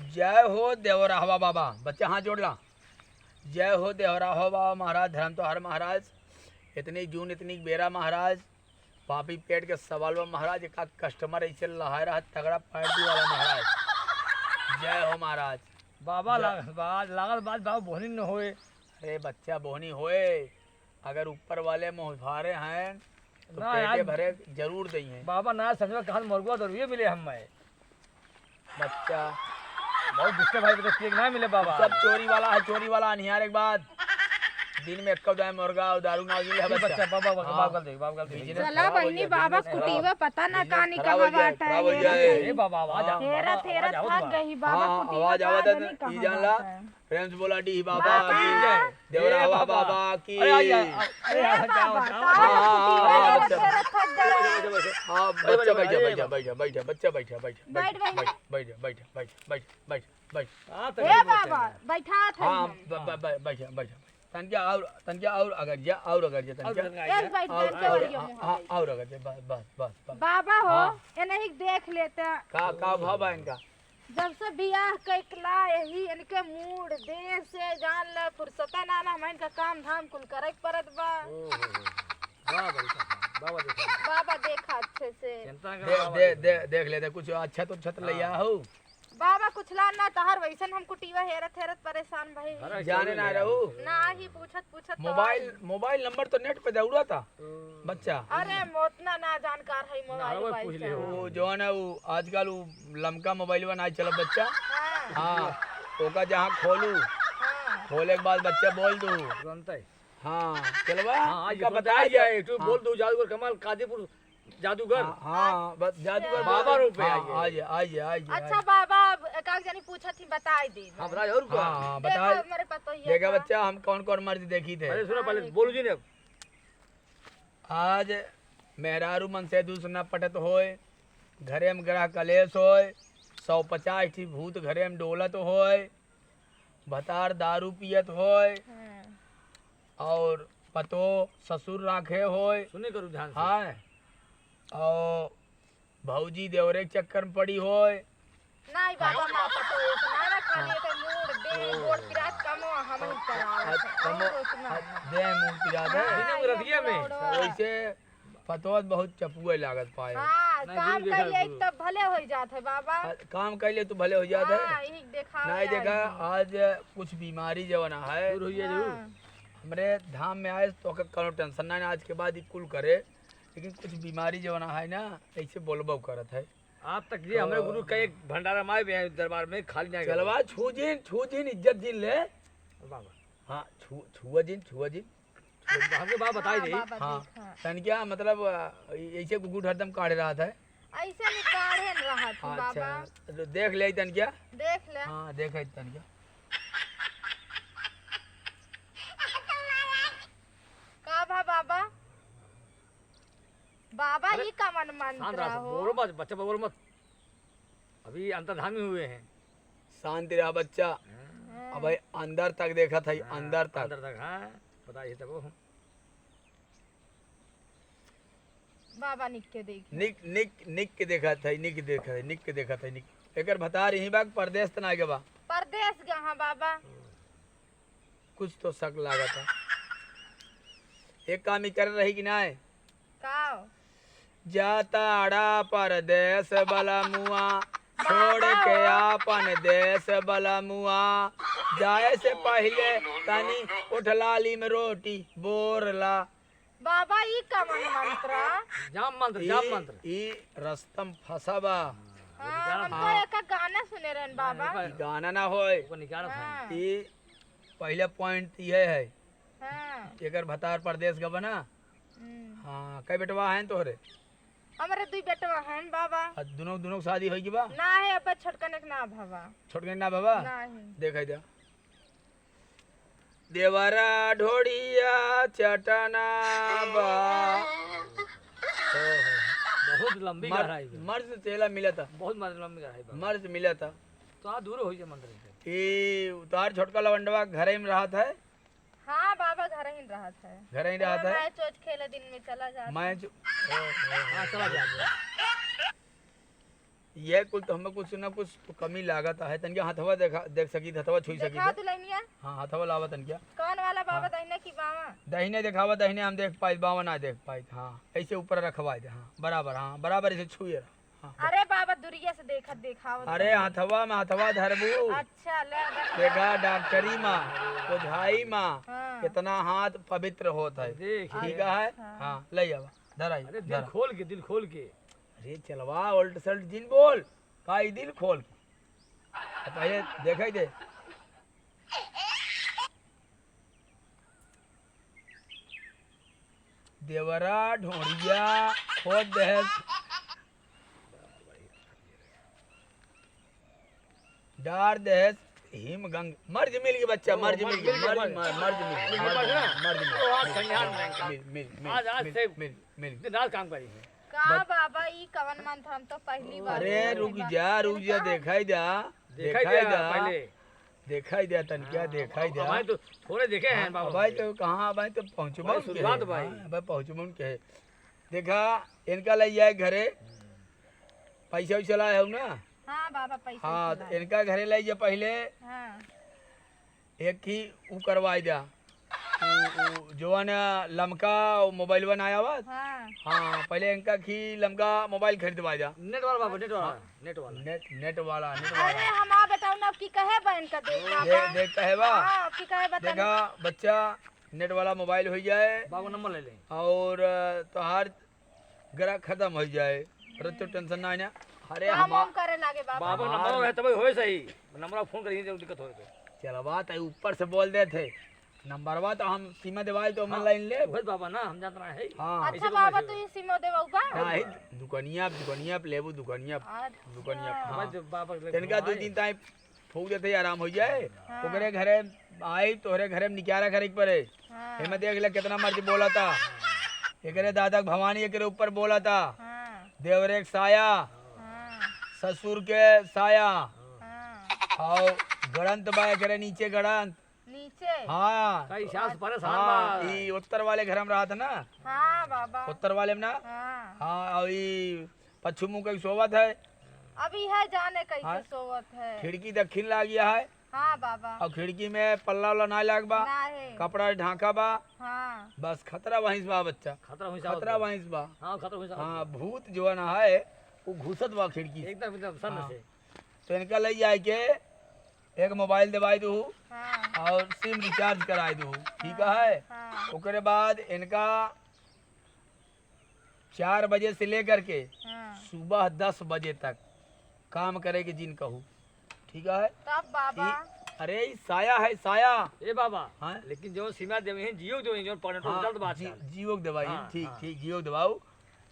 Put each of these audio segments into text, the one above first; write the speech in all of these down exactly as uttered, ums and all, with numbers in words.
जय हो देवराहवा बाबा, बच्चा हाथ जोड़ ला। जय हो देवराहवा बाबा महाराज, धर्म तोहार महाराज, इतनी जून इतनी बेरा महाराज, पापी पेट के सवाल बा महाराज, एक आध customer ऐसे लहाय रहा तगड़ा party वाला महाराज। जय हो महाराज। बाबा जय। लाग-, बा-, लागल बात बाबा बोहनी न होए। अरे बच्चा बोहनी होए, अगर ऊपर वाले मुँह भारे हैं तो ना पेटे यार। भरे जरूर दइहें। बाबा ना समझो कहाँ मुर्गा दरुए मिले हम मैं। बच्चा। बहुत गुस्से भाई, तो केक ना मिले बाबा। सब चोरी वाला है, चोरी वाला अनिहार एक बात। दिन में एक्को दाए मुर्गा और दारू ना मिले है जी बच्चा। बच्चा, बाबा, बाबा, हाँ। बाबा गल दे, बाबा गल दे। बिजनेस चला खराब हो बहिनी, जाए, बाबा बिजनेस खराब। कुटीवा पता ना बिजनेस कहाँ खराब हो निकला जाए, बाटा खराब हो है। जाए। ए बाबा, आवाज हाँ। आ-, हेरा आवाज, थेरा आवाज आवत थक बा। गई, बाबा हाँ, कुटीवा आवाज का आवत है, जानी ई कहाँ जान ला। बाटा है। Friends बोला डी बाबा बाबा की की जय। जय। देवरा ए बाबा बाबा। बाबा की। अरे, आ, आ, आ, अरे, ए आ, बाबा, जाओ, जाओ, का जाओ। हाँ, हाँ, हाँ, हेरा बच्चा। थेरा थक गया? हाँ, अरे, बच्चा, अरे, बैठा, अरे, बैठा, अरे। बैठा, बैठा, बच्चा, बैठा, बैठा, बैठ, बैठ, बैठ, बैठ, बैठ, बैठ, बैठ, बैठ, बैठ, बैठ, बैठ, हाँ, तो ए बैठ, बैठ, बाबा, बैठ। बैठा था हाँ, हम। ब-, ब-, ब-, बैठ, बैठ। तनक्या और, तनक्या और अगर जा, और अगर जा, और तनक्या। अगर जा। एक बैठ, और, बैठ के और, बढ़िया हाँ, मुँह हाँ, है। और अगर जा, बस, बस, बस, बस। बाबा हो, हाँ। इन्हें देख लेते। का, का भाव बा इनका? जब से बियाह कइला यही इनके मूड दे से जान ले फुर्सत ना, ना हम इनका काम धाम कुल करे के परत बा। ओ हो हो। बाबा देखा, बाबा देखा। बाबा देखा अच्छे से। चिंता ना कर दे, बाबा दे, देखा। दे, देख लेते, कुछ अच्छा तो अच्छा तो हाँ। लइया हो। बाबा कुछ ला ना तहर वैसन हम कुटीवा हेरत हेरत परेशान भई। अरे जाने चलो ना ले रहू। आओ। ना ही पूछत पूछत तो मोबाइल, आई। मोबाइल नंबर तो net पे दौड़ा था। बच्चा। अरे, मोतना ना जानकार है मोबाइल नारवा वोबाइल पूछ ले के। हो। वो जौन है, वो आजकल वो लमका मोबाइलवा ना चलब बच्चा। हाँ। हाँ, ओका जहाँ खोलू, हाँ। खोले के बाद बच्चा बोल दू। तुरंत है। हाँ, चलवा, हाँ, आज इनका तुरंत बता आ दिया। जाए, तू हाँ। बोल दू, जादूगर कमाल, कादीपुर जादूगर। हाँ, हाँ, बस जादूगर बाबा बोल। रूप में हाँ, आइए। आइए, आइए, आइए, अच्छा आइए। बाबा, अब एक आध जनी पूछत ही, बताई दे। हाँ, बताइए, और क्या? हाँ, हाँ, देखा बताइए। हमारे पास तो ये देखा था। बच्चा, हम कौन कौन मर्ज देखी थे। अरे सुनो, हाँ, पहले देखा। बोल जी ने। आज मेहरारू मन से दूसर न पटत होय, घरे में ग्रह कलेश होय, सौ पचास ठी भूत घरे में डोलत होय, भतार दारू पियत होय, हाँ। और पतो ससुर राखे होय। सुने करू ध्यान से। हाँ, और भौजी देवरे के चक्कर में पड़ी होय। नहीं बाबा, ना पतो, इतना ना खाली हाँ। एक मूड, दे, ओ। गोड़ पिरात कमो, हम ही करावत है। कमो, और उतना आ, है। दे मूड पिरात है। हाँ, बिना ये रतिया में। करोड़वा। वैसे पतोह बहुत चपुए लागत पाए। हाँ, नहीं, काम दूर देखा कइले करो। तब भले होइ जात है बाबा। आ, काम कइले तो भले होइ जात है। हाँ, यही देखा नहीं है देखा, अभी। आज कुछ बीमारी जवन है। दूर होइ जाए जरूर। हाँ। हमरे धाम में आए तो ओकर कौनो tension ना, आज के बाद ई कुल करे। लेकिन कुछ बीमारी जवन है ना, ऐसे बोलबो करत है। आज तक ये हमरे तो गुरु का एक भंडारा में आए हुए हैं दरबार में, खाली नहीं चलवा, गए। छू जिन, छू जिन, इज्जत जिन ले। बाबा। हाँ, छू, छुआ जिन, छुआ जिन। हमके बाबा बताई हाँ, दी। बाबा हाँ, देखा। तनक्या मतलब, अ, ऐसे घुघुट हरदम काढ़े रहत है। ऐसे नहीं काढ़े न रहत है, अच्छा, बाबा। तो देख ले तनक्या। देख ले। हाँ, देख है तनक्या। का भा बाबा? बाबा, अरे, ई कवन मंत्र शांत रहा, हो? बोलो मत, बच्चा बोलो मत। अभी अंतर्धामी हुए हैं। शांति रहा बच्चा। हाँ। हाँ। अब भाई अंदर तक देखत है, हाँ, अंदर तक। अंदर तक, हाँ। बताइए तब वो। बाबा निक के देखी। निक, निक, निक के देखत है, निक के देखत है, निक के देखत है, निक। एकर भतार यहीं बा, परदेस त ना गवा? परदेस गवा, हाँ बाबा। कुछ तो शक लागत है। एक काम ही कर रही कि ना है? का? जाताड़ा परदेस बलमुआ, छोड़ के आपन देस बलमुआ, जाए से पहिले तनी उठलाली में रोटी बोरला। बाबा, ई कवन मंत्र? जाम मंत्र, ई, जाम मंत्र। ई रस्तम फंसा बा। हाँ, हम तो हाँ। एक गाना सुने रहन बाबा। हाँ, ई गाना ना होय। ओकर निकालत है। हाँ। ई पहला point ये है। हाँ। एकर भतार परदेस गवा ना। हम्म। हाँ, कै बेटवा हैं तोहरे? हमरे दुई बेटवा हैं बाबा। आ, दुनो, दुनो के शादी होई गई बा? ना है, अब छोटकने के ना भवा। छोटकने के ना भवा? ना है। देखाई दे। देवरा ढोड़िया चटना बा। ओहो, बहुत लंबी मर-, गहराई बा। मर्द तेला मिला था। बहुत मर्द लंबी गहराई बा। मर्द मिला था। तो आ दूर हो जा मंदिर से। ई उतार छोटका लवंडवा घरे में रहत है। हाँ बाबा, घरे ही रहत है। घरे ही रहत है। मैच वैच खेले दिन में चला जात है। मैच, ओ, ओ, हाँ, चला जात है। ये कुल तो हमें कुछ ना कुछ तो कमी लागत है। तनके हथवा देखा, देख सकी, हथवा छुई सकी देखा थे। दुल्हनिया। हाँ, हथवा लावा तनके। कौन वाला बाबा, हाँ। दहिने की बावा? दहिने देखावा, दहिने हम देख पाई, बावा ना देख पाई। हाँ, ऐसे ऊपर रखवा दे। हाँ, बराबर, हाँ, बराबर ऐसे छुए रहा। हाँ, अरे बाबा, दुरिया से देखत देखावत अरे, हथवा में हथवा धरबू। अच्छा, ले, ले। देखा, डॉक्टरी मा, ओझाई मा, हाँ। कितना हाथ पवित्र होत है। देख, ठीक है? हाँ। हाँ, ले आवा, धरा, अरे, दिल धरा। खोल के, दिल खोल के। अरे चलवा, उल्ट सल्ट जिन बोल, का ई दिल खोल के? आ पहिले देखै दे। देवरा ढोंढिया खोद देहस, डार देहस हिम गंग। मर्ज मिल गई बच्चा, ओ, मर्ज मर्ज मिल गई, मिल गई, मर्ज, मर्ज। मर्ज मिल गई, मर्ज मिल गई, मर्ज मिल गई, मर्ज मिल गई, ओ, आज, आज से मिल, मिल, मिल, आज आज मिल, से मिल, मिल। दिन रात काम करी है। का बाबा, ई कवन मंत्र, हम तो पहली बार अरे सुनत रुक बानी। जा, रुक जा, इनका देखाई जा, देखाई देखाई जा, जा। पहले। देखाई जा तनकिया, हाँ, देखाई अब जा। भाई तो थोड़े देखे हैं हाँ, बाबा भाई भाई। तो कहाँ, भाई तो पहुँचबो भाई, नहीं शुरुआत किहे। भाई। हाँ, भाई पहुँचबो नहीं किहे। देखा, इनका ले जाए घरे, हम्म। पैसा वैसा लाए हो ना? हाँ बाबा, पैसा हाँ, वैसा तो लाए। इनका घरे ले जा पहले। हाँ। एक ही उ करवाई द्या। उ, उ, जवन लमका उ मोबाइलवा ना आवत? हाँ। हाँ, पहले इनका खी लमका मोबाइल खरीदवाई द्या। नेट वाला बाबा, नेट वाला, हाँ। नेट वाला। नेट, नेट वाला, नेट वाला। अरे, हम आ बताओ ना, अब की कहे बा इनका देख दे, बाबा। देख कहे बा? हाँ, अब की कहे बा तनी। देखा, बच्चा, नेट वाला मोबाइल हो जाए। बाबा नंबर ले ले। और, अ, तोहार ग्रह खत्म हो जाए, रचो टेंशन ना है ना। अरे काम हमा-, वाम करे लागे बाबा। बाबा हमार नंबर है तब होए सही, नंबर फोन करिए जब दिक्कत होए तो। चलवा त ऊपर से बोल देत है, नंबरवा तो हम सीमा देवाई तो हम हाँ, लाइन ले। वही बाबा ना, हम जानत रहे हैं। हाँ। अच्छा ऐसे तो बाबा, वैसे तू ही सीमा देवाऊ बा? हाँ, ही दुकनिया, दुकनिया पे लेबू, दुकनिया पे, अच्छा। दुकनिया पे, हाँ। बस बाबा के तनका दो दिन ताई फूक देते ही आराम हो जाए। हाँ। ओकरे घरे आई, तोहरे घरे में निकारा करे के पड़े। हाँ। एमे देख ले कितना मर्ज बोला था। एकरे दादा के भवानी एकरे ऊपर बोला था। हाँ। देवरे के साया, हाँ। ससुर के साया, हाँ। और गड़ंत बा एकरे नीचे गड़ंत। नीचे? हाँ। कई सास परेशान हाँ, बा। ई उत्तर वाले घर में रहत ना? हाँ, बाबा। उत्तर वाले में ना? हाँ। हाँ, और ई पश्चिम मुंह के सोवत है। अब ई है जाने कैसे हाँ। सोवत है। खिड़की दक्षिण लाग गया है। हाँ, बाबा। और खिड़की में पल्ला उल्ला ना लाग बा। ना है। कपड़ा ढांका बा। हाँ। बस खतरा वहीं से बा बच्चा। खतरा वहीं से खतरा आवत बा। वहीं से बा। हाँ, खतरा वहीं से आवत हाँ, बा। भूत जो है ना है, वो घुसत बा खिड़की से। एकदम, एकदम सन हाँ। से। तो इनका ले जाए के एक मोबाइल दवाई दू हाँ। और सिम रिचार्ज कराई दू, ठीक हाँ, है? हाँ। ओकरे बाद इनका चार बजे से लेकर के हाँ। सुबह दस बजे तक काम करे के जिन कहू, ठीक है? तब बाबा। ई, अरे, ई साया है, साया। ए बाबा, हाँ? लेकिन जो सीमा देवी है, जियो देवी, जो पढ़े तो हाँ, जल्द बात जी-, कर। जियो के दवाई, हाँ, ठीक, हाँ। ठीक, जियो के दवाऊ।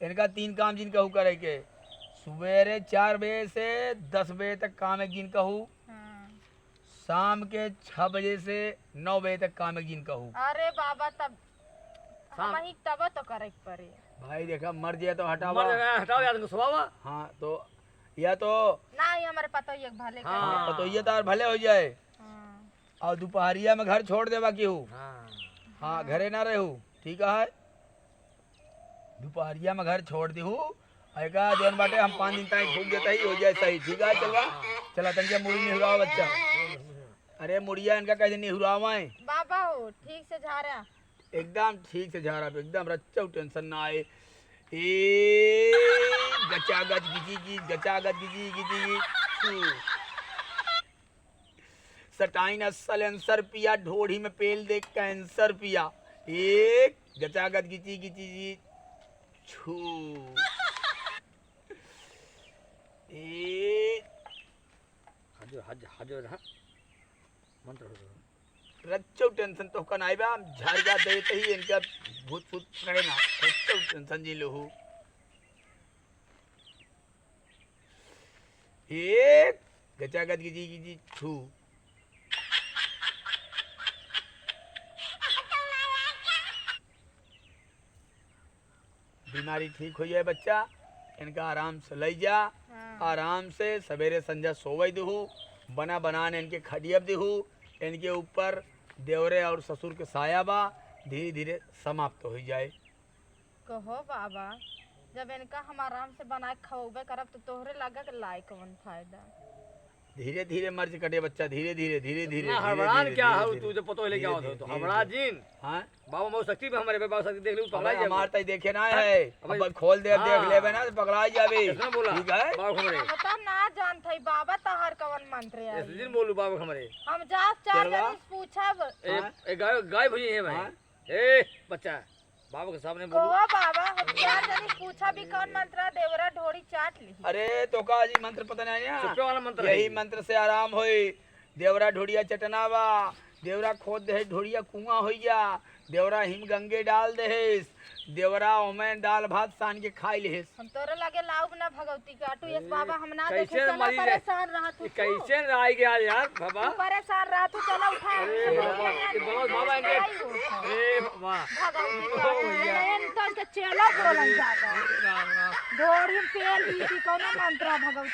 इनका तीन काम जिन कहू करे के, सुबेरे चार बजे से दस बजे तक काम एक जिन कहू, हाँ। शाम के छह बजे से नौ बजे तक काम एक जिन कहू। अरे बाबा, तब शाम हम ही तब तो करे के पड़े। भाई देखा, मर जाए तो हटावा। मर जाए, हटाओ यार, इनको सुवावा। हाँ, तो या तो ना, ये हमारे पतोहिया के भले हाँ। कर। हाँ, पतोहिया तो यार भले हो जाए। हाँ। और दोपहरिया में घर छोड़ देवा केहू। हाँ। हाँ, घरे ना रहू, ठीक है? दोपहरिया में घर छोड़ देहू, एका जौन बाटे हम पाँच दिन ताई फूक देता ही हो जाए सही, ठीक है? चलवा, हाँ। चला तनिका मुड़ी निहुरावा बच्चा। अरे मुड़िया इनका कैसे निहुरावा है? बाबा हो, ठीक से झारा। एकदम ठीक से झारा, एकदम रच्चौ टेंशन ना आए। ए, गचा गच गिची गी, गचा गच गिची गिची गी। छू। सटाइन असल answer पिया, ढोढ़ी में पेल दे cancer पिया। एक गचागत गिची गिची जी छू। एक हजो, हज, हजो रहा। मंत्र हो रहा। रच्चो टेंशन तो कन आइबा, हम झारिया देते ही इनका भूत फूत करे ना। रच्चो टेंशन जी लो हो। एक गचागत गिजी गिजी छू। बीमारी ठीक हो जाए बच्चा, इनका आराम से लई जा, हाँ। आराम से सवेरे संझा सोवई देहू, बना बनान इनके खटियब देहू, इनके ऊपर देवरे और ससुर के साया बा, धीरे धीरे समाप्त हो जाए। कहो बाबा, जब इनका हम आराम से बना के खवबे करब, तो तोहरे लगा के लाए कवन फायदा? धीरे धीरे मर्ज कटे बच्चा, धीरे धीरे, धीरे धीरे, इतना धीरे हड़बड़ान धीरे, क्या धीरे हऊ धीरे। तू, जब पतोह लेके धीरे आवत हो धीरे, तो धीरे हड़बड़ा धीरे। जिन। हाँ? बाबा मऊ शक्ति पे हमरे, बाबा शक्ति देख ले, उ पकड़ा अबे जाबे। हमार तई देखे ना हाँ, है। अबे अब खोल दे, देख हाँ। लेबे ना, तो पकड़ा जाबे। इतना बोला, ठीक है? बाबा हमरे। हम तो ना जानत हई बाबा तहार कवन मंत्र है। ऐसे दिन बोलू बाबा हमरे। हम जाब चार चलवा। जनी से पूछब। ए, हाँ? ए, गाय, गाय भई है भाई। हाँ? ए, बच्चा, बाबा के सामने बोलू। कहो बाबा, हम चार जनी से पूछब भी कवन मंत्र है, देवरा ढोड़ी चाट ली। अरे, तो का जी मंत्र पता नहीं है? चुप्पे वाला मंत्र है यही ये। मंत्र से आराम होई। देवरा ढोड़िया चटना बा, देवरा खोद दे ढोड़िया कुआं होइ जा, देवरा हिम गंगे डाल देहेस, देवरा ओमे दाल भात सान के खाई लेहेस। हम तोरे लगे लाउब ना भगवती के, आटू यस ए, बाबा हम ना देखे, कैसे चला मरी रे? परेशान रहा तू, ये तू। कैसे आई गया यार बाबा? तू परेशान रहा तू, चला उठा। अरे बाबा, ये बाबा, बाबा, इनके, आई हो। ए बाबा। भगवती ओ के भैया। आटू, तो इनके चेला बोलन जाता। राम, राम। ढोड़ी में तेल दी थी, कौनो मंत्र भगवती।